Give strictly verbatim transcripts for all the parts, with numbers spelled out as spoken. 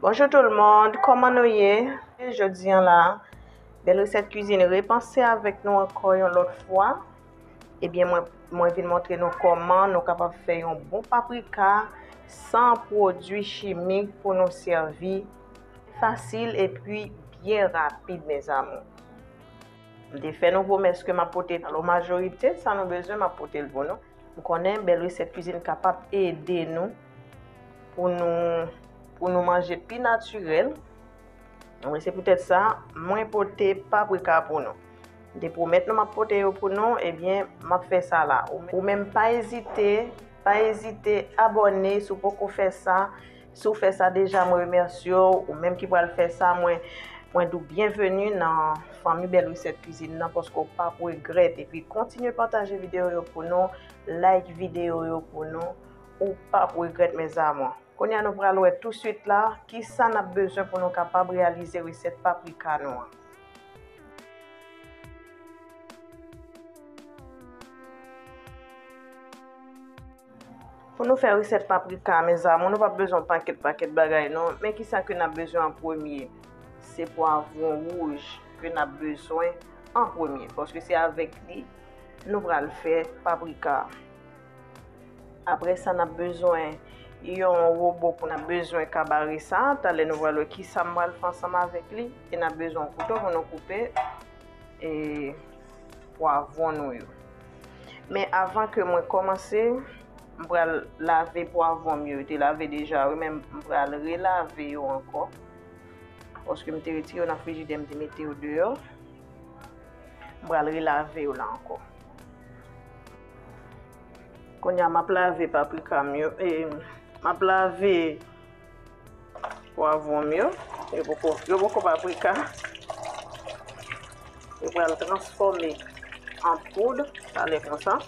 Bonjou tout le monde, kòman nou ye? Jodi a la, Bèl Resèt Kwizin repanse avèk nou ankò yon lòt fwa. Ebyen, mwen, mwen vin montre nou kòman nou kapab fè yon bon paprika san pwodui chimik pou nou sèvi. Fasil epi byen rapid, mes amours. M te fè nou pwomès ke m ap pote, alò, majorite sa nou bezwen, m ap pote l pou nou. M konnen Bèl Resèt Kwizin kapab ede nou pou nou, pou nou manje pi natirèl. Wi, se poutèt sa, mwen pote paprika pou nou. M te pwomèt nou m ap pote yo pou nou, ebyen, m ap fè sa la. Ou, ou menm pa ezite, pa ezite abòne si w poko fè sa. Si w fè sa deja, mwen remèsye w. Ou menm ki pral fè sa, mwen, mwen di w byenveni nan fanmi Bèl Resèt Kwizin nan, paske w p ap regrèt. Epi kontinye pataje videyo yo pou nou, like videyo yo pou nou. Ou p ap regrèt, mes amours. Kounye a nou pral wè touswit la, kisa n ap bezwen pou nou kapab reyalize resèt paprika nou an. Pou nou fè resèt paprika, mes amours, nou p ap bezwen yon pakèt, pakèt bagay non. Men kisa ke n ap bezwen an premye? Se pwavwon wouj ke n ap bezwen an premye, paske se avèk li nou pral fè paprika. Apre sa, n ap bezwen yon wobo pou n ap bezwen kabare sa. Talè nou pral wè kisa m pral fè ansanm avèk li. E n ap bezwen yon kouto pou nou koupe, e, pwavwon nou yo. Men avan ke mwen kòmanse, m pral lave pwavwon m yo. Yo te lave deja, wi, men m pral relave yo ankò. Paske m te retire yo nan frijidè, m te mete yo deyò. M pral relave yo la ankò. Kounye a, m ap lave paprika m yo, e, m ap lave pwavwon m yo. Yo poko, yo poko paprika. Yo pral transfòme an poud, talè konsa.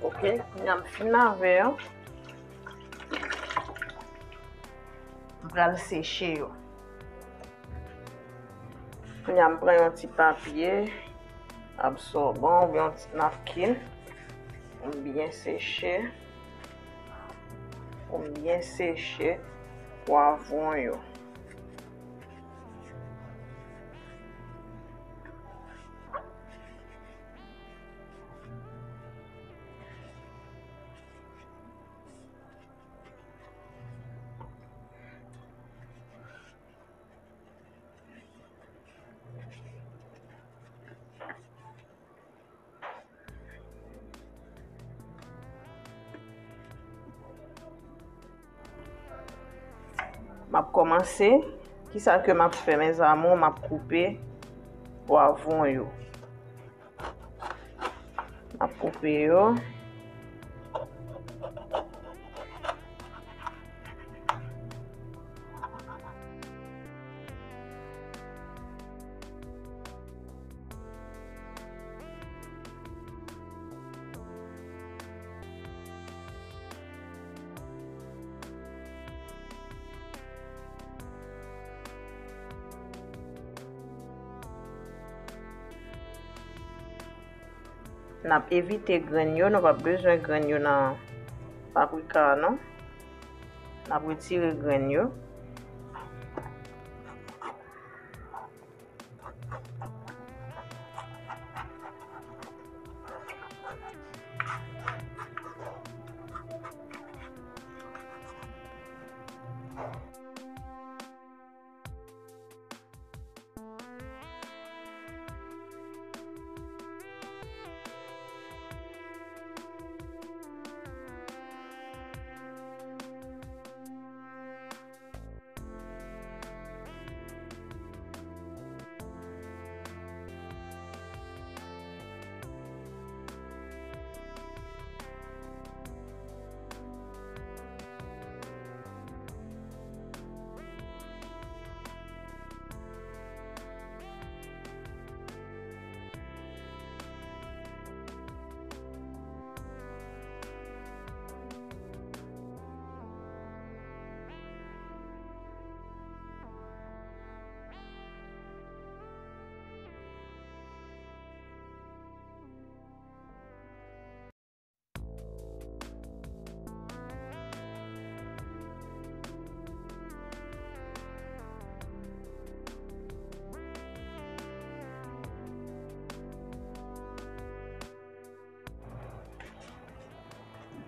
Ok, kounye a m fin lave yo. M pral seche yo. Kounye a m pran yon ti papye absòban oubyen yon ti napkin pou m byen seche, pou m byen seche pwavwon yo. M ap kòmanse. Kisa ke m ap fè, mes amours? M ap koupe pwavwon yo. M ap koupe yo. N ap evite grenn yo, nou p ap bezwen grenn yo nan paprika a non. N ap retire grenn yo.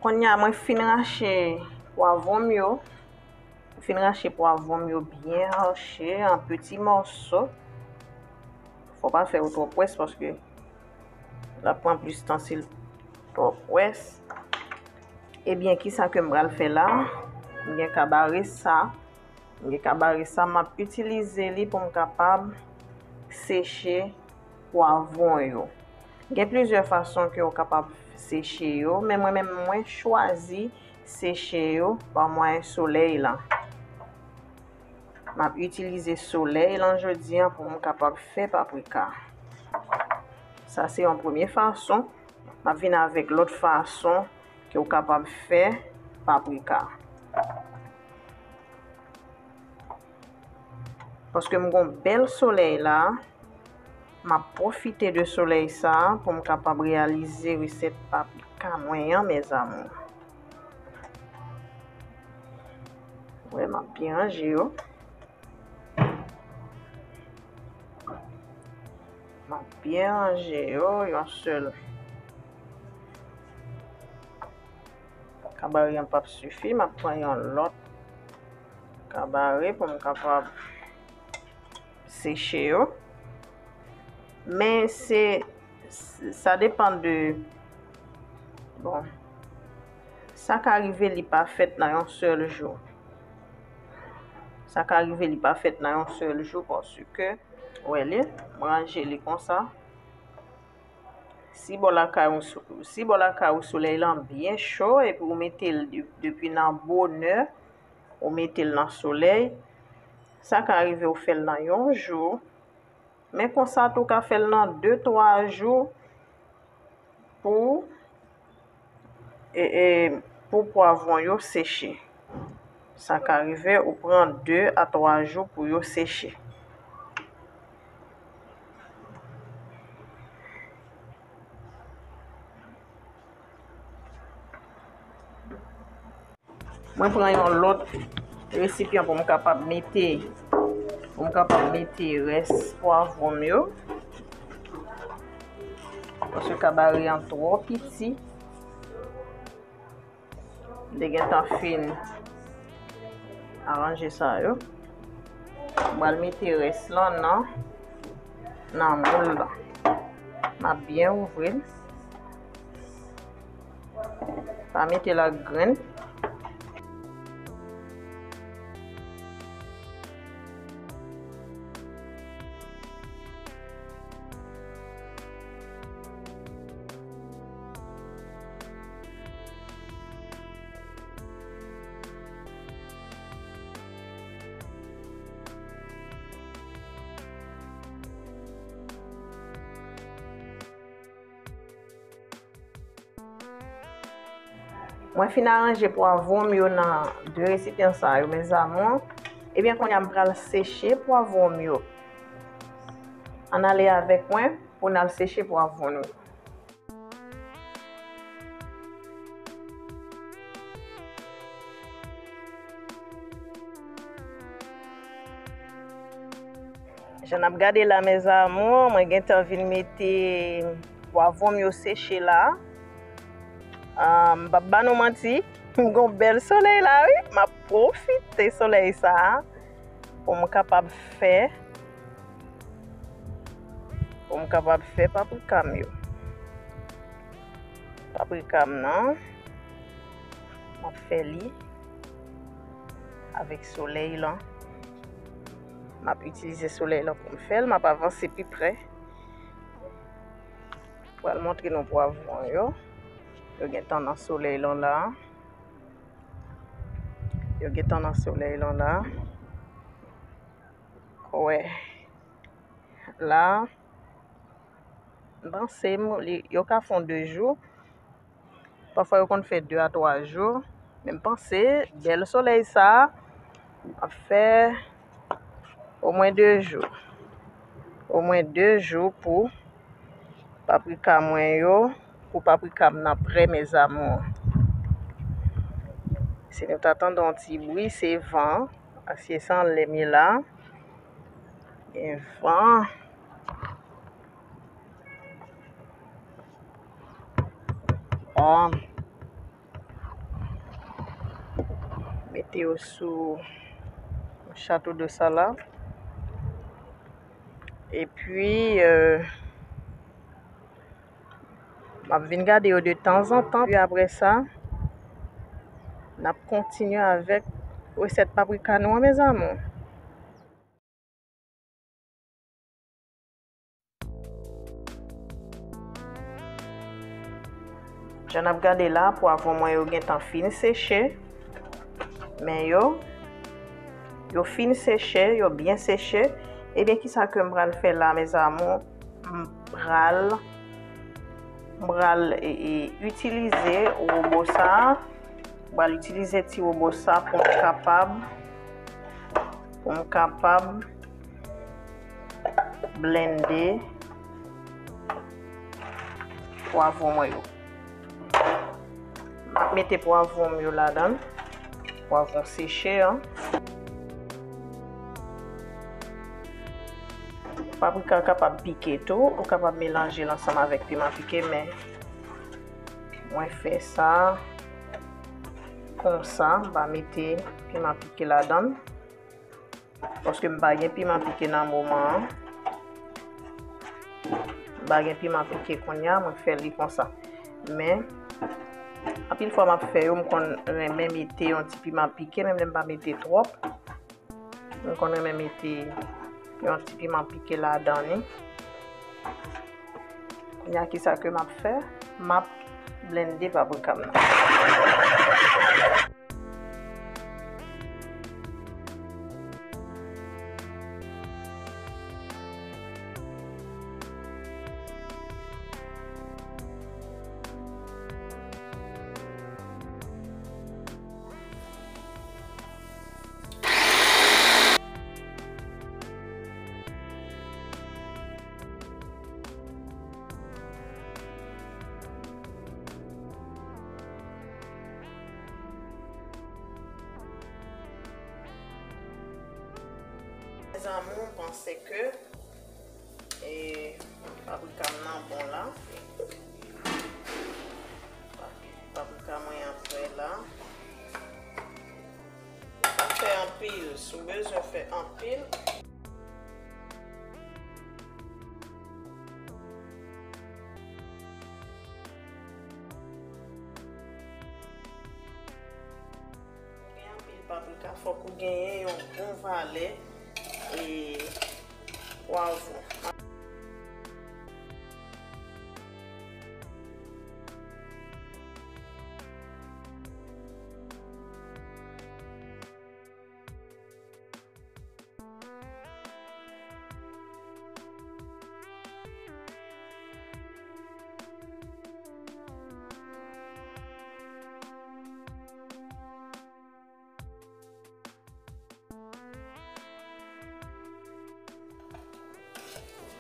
Kounye a, mwen fin rache pwavwon m yo. Fin rache pwavwon m yo byen hache an piti mòso. Fò pa fè yo twò pwès paske l ap pran plis tan si l twò pwès. Ebyen, kisa ke m pral fè la? M gen kabare sa. M gen kabare sa, m ap itilize li pou m kapab seche pwavwon yo. Gen plizyè fason ke w kapab seche yo, men mwen menm, mwen chwazi seche yo pa mwayen solèy lan. M ap itilize solèy lan jodi a pou m kapab fè paprika. Sa se yon premye fason. M ap vin avèk lòt fason ke w kapab fè paprika. Paske m gon bèl solèy la, m ap pwofite de solèy sa a pou m kapab reyalize resèt paprika mwen an, mes amours. Wè, m ap byen ranje yo. M ap byen ranje yo, yon sèl kabare an p ap sifi, m ap pran yon lòt kabare pou m kapab seche yo. Men se, sa depann de, bon, sa ka rive li pa fèt nan yon sèl jou. Sa ka rive li pa fèt nan yon sèl jou paske, wè li, m ranje li konsa. Si bò lakay ou, si bò lakay ou solèy lan byen cho epi ou mete l de-, depi nan bonè, ou mete l nan solèy, sa ka rive ou fè l nan yon jou. Men konsa tou ka fè l nan de, twa jou pou, e, e, pou pwavwon yo seche. Sa ka rive ou pran de a twa jou pou yo seche. Mwen pran yon lòt resipyan pou m kapab mete, pou m kapab mete rès pwavwon m yo. Paske kabare an twò piti. M te gentan fin aranje sa yo. M pral mete rès lan nan, nan moul lan. M ap byen ouvri l. Pa mete l ak grenn. Mwen fin aranje pwavwon m yo nan de resipyan sa yo, mes amours. Ebyen, kounye a m pral seche pwavwon m yo. Ann ale avèk mwen pou n al seche pwavwon nou. Jan n ap gade la, mes amours, mwen gentan vin mete pwavwon m yo seche la. Ah, m p ap ba nou manti, m gon bèl solèy la, wi. M ap pwofite solèy sa a pou m kapab fè, pou m kapab fè paprika m yo. Paprika m nan, m ap fè li avèk solèy lan. M ap itilize solèy lan pou m fè l. M ap avanse pi pre. Pral montre nou pwavwon yo. Yo gentan nan solèy lan la. Yo gentan nan solèy lan la. Wè. La, m panse m, li, yo ka fè yon de jou. Pafwa yo konn fè de a twa jou. Men m panse bèl solèy sa a ap fè omwen de jou. Omwen de jou pou paprika mwen yo, pou paprika m nan prè, mes amours. Si nou ta tande yon ti bri, se van an. Paske se anlè m ye la. Gen van. Ah. Mete yo sou chato de salad. Epi, euh, m ap vin gade yo de tanzantan. Epi apre sa, n ap kontinye avèk resèt paprika nou an, mes amours. Jan n ap gade la, pwavwon mwen yo gentan fin seche. Men yo, yo fin seche, yo byen seche. Ebyen, kisa ke m pral fè la, mes amours? M pral, m pral, e, e, itilize wobo sa. M pral itilize ti wobo sa pou m kapab, pou m kapab blende pwavwon mwen yo. M ap mete pwavwon m yo ladan l. Pwavwon seche an. Paprika kapab pike tou. Ou kapab melanje l ansanm avèk piman pike, men mwen fè sa konsa. M pa mete piman pike ladan l. Paske m pa gen piman pike nan moman an. M pa gen piman pike kounye a, mwen fè li konsa. Men, anpil fwa m ap fè yo, m konn renmen mete yon ti piman pike, menm lè m pa mete twòp. M konn renmen mete yon ti piman pike ladan li. Kounye a, kisa ke m ap fè? M ap blende paprika m nan. Mes amours, m panse ke, e, paprika m nan bon la. Paprika mwen an prè la. Pa fè anpil, si w bezwen fè anpil. Gen anpil paprika, fòk ou genyen yon bon valè, e, pwavwon.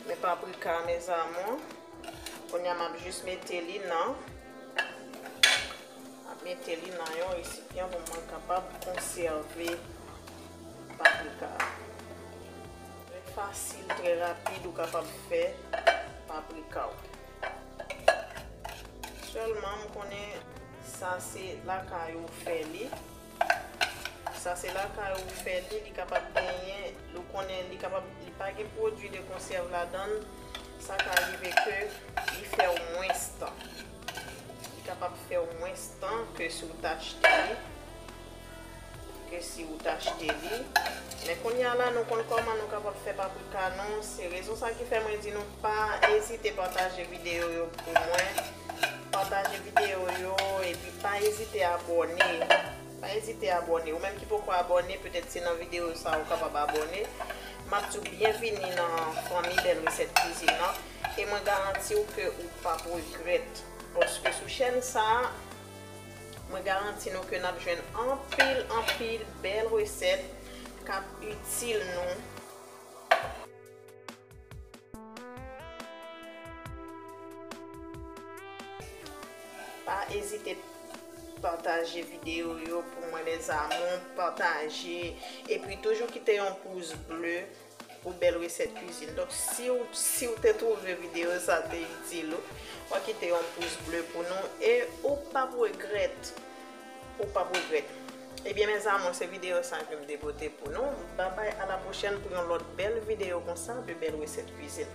Men paprika, mes amours. Kounye a, m ap jis mete li nan, m ap mete li nan yon resipyan pou mwen kapab konsève paprika. Trè fasil, trè rapid, ou kapab fè paprika w. Sèlman, m konnen sa se lakay ou fè li. Sa se lakay ou fè li, li kapab genyen, ou konnen li kapab, li pa gen pwodui de konsèv ladan l, sa ka rive ke li fè w mwens tan. Li kapab fè w mwens tan ke si w t achte li, ke si w t achte li. Men kounye a la, nou konn kòman nou kapab fè paprika nou. Se rezon sa ki fè mwen di nou pa ezite pataje videyo yo pou mwen. Pataje videyo yo, epi pa ezite abòne. Pa ezite abòne. Ou menm ki poko abòne, petèt se nan videyo sa ou kapab abòne. M ap di w byenvini nan fanmi Bèl Resèt Kwizin nan. E mwen garanti w ke ou p ap regrèt. Paske sou chèn sa a, mwen garanti nou ke n ap jwenn anpil, anpil bèl resèt k ap itil nou. Pa ezite pataje videyo yo pou mwen, mes amours, pataje. Epi toujou kite yon pous ble pou Bèl Resèt Kwizin. Donk, si w, si w te twouve videyo sa te itil ou, w a kite yon pous ble pou nou e ou p ap regrèt. Ou p ap regrèt. Ebyen mes amours, se videyo sa ke m te pote pou nou. Babay, a la pwochèn pou yon lòt bèl videyo konsa de bèl resèt kwizin.